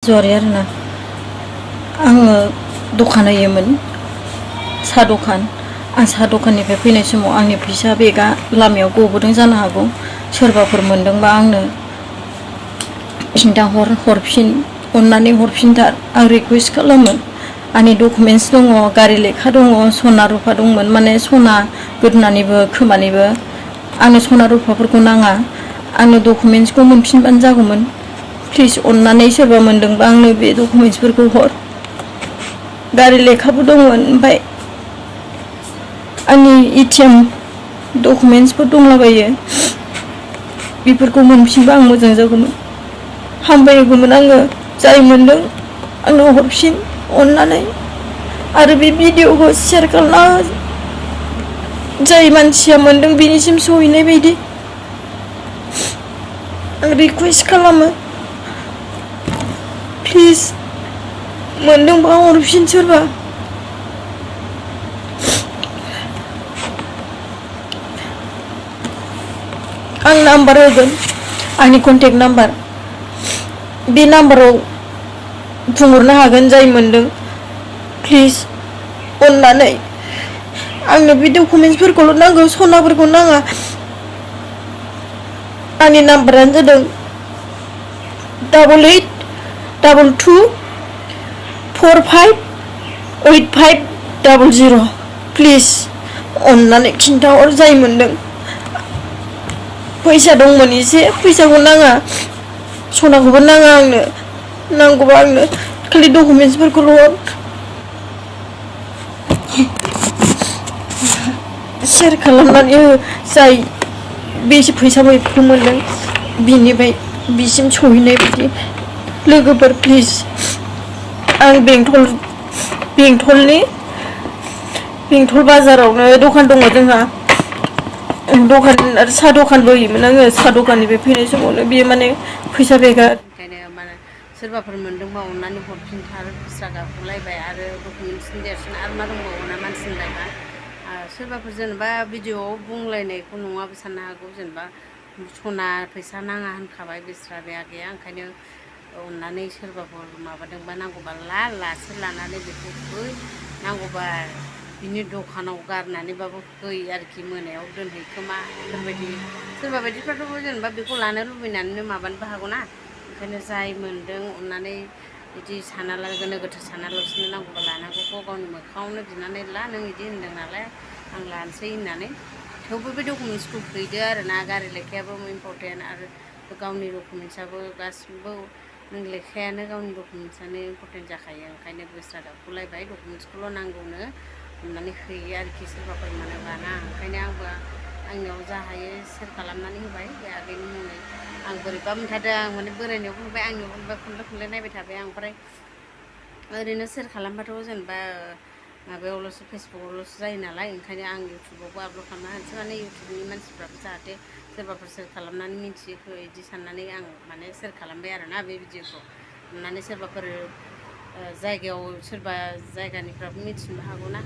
जरे आरोना आङो दखान होयोमोन साहा दखान आं साहा दखाननिफ्राय फैनाय समाव आंनि फैसा बेगा लामायाव गबोदों जानो हागौ सोरबाफोर मोनदोंबा आंनो हरफिन अननानै हरफिनथार आं रिकुवेस्ट खालामो आंनि डकुमेन्टस दङ गारि लेखा दङ सना रुफा दंमोन माने सना गोदोनानिबो खोमानिबो आंनो सना रुफाफोरखौ नाङा आंनो डकुमेन्टसखौ मोनफिनबानो जागौमोन प्लिज अननानै सोरबा मोनदोंबा आंनो बे डकुमेन्टसफोरखौ हर गारि लेखाबो दंमोन ओमफ्राय आंनि एटिएम डकुमेन्टसफोर दंलाबायो बेफोरखौ मोनफिनबा आं मोजां जागौमोन हामबायगौमोन आङो जाय मोनदों आंनो हरफिन अननानै आरो बे भिडिअखौ शेयार खालामना जाय मानसिया मोनदों बेनिसिम सहैनाय बायदि आं रिकुवेस्ट खालामो प्लिज मोनदोंबा हरफिन सोरबा आं नाम्बार होगोन आंनि कन्टेक्ट नाम्बार बे नाम्बाराव बुंहरनो हागोन जाय मोनदों प्लिज अननानै आंनो बे डकुमेन्टसफोरखौल' नांगौ सनाफोरखौ नाङा आंनि नाम्बारानो जादों 8882458500 प्लिज अननानै खिन्थाहर जाय मोनदों फैसा दंमोन एसे फैसाखौ नाङा सनाखौबो नाङा आंनो नांगौबा आंनो खालि डकुमेन्टसफोरखौल' हर शेयार खालामनानै हो जाय बे फैसा मैखौ मोनदों बिनिफ्राय बिसिम सहैनाय बायदि लोगोफोर प्लिज आं बेंटल बाजारावनो दखान दङ जोंहा दखान आरो साहा दखानबो होयोमोन आङो साहा दखाननिफ्राय फैनाय समावनो बियो माने फैसा बेगा ओंखायनो माने सोरबाफोर मोनदोंबा अननानै हरफिनथार खुस्रा गाखोलायबाय आरो डकुमेन्टसनि देरसिन आरो मा दंबावो ना मानसिनि लाइफआ सोरबाफोर जेनेबा भिडिअआव बुंलायनायखौ नङाबो साननो हागौ जेनेबा सना फैसा नाङा होनखाबाय बिस्रा बेया गैया ओंखायनो अननानै सोरबाफोर माबादोंबा नांगौबा लासो लानानै बेखौ फै नांगौबा बिनि दखानाव गारनानैबाबो फै आरोखि मोनायाव दोनहैखोमा बेफोरबायदि सोरबा बायदिफ्राथ' जेनेबा बेखौ लानो लुबैनानैनो माबानोबो हागौ ना ओंखायनो जाय मोनदों अननानै बिदि सानाला गोनो गोथो सानालासिनो नांगौबा लानांगौखौ गावनि मोखाङावनो बिनानै ला नों बिदि होनदों नालाय आं लानोसै होननानै थेवबो बे डकुमेन्टसखौ हैदो आरो ना गारि लेखायाबो इम्परटेन्ट आरो गावनि डकुमेन्टसाबो गासिबो नों लेखायानो गावनि डकुमेन्टसानो इम्परटेन्ट जाखायो ओंखायनो बोस्रा दाखुलायबाय डकुमेन्टसखौल' नांगौनो होननानै हैयो आरोखि सोरबाफोर मोनोबा ना ओंखायनो आंबो आंनियाव जा हायो सेयार खालामनानै होबाय बे आगैनि मुङै आं बोरैबा मोनथारदों आं माने बोरायनायावबो नुबाय आंनियाव नुबाय खनले नायबाय थाबाय आं ओमफ्राय ओरैनो सेयार खालामबाथ' जेनेबा माबायावल'सो फेसबुकआवल'सो जायो नालाय ओंखायनो आं इउटुबावबो आपल'ड खालामना होनोसै माने इउटुबनि मानसिफ्राबो जाहाथे सोरबाफोर सेयार खालामनानै मिन्थियो बिदि साननानै आं माने सेयार खालामबाय आरोना बे भिडिअखौ अननानै सोरबाफोर जायगायाव सोरबा जायगानिफ्राबो मिथिनोबो हागौ ना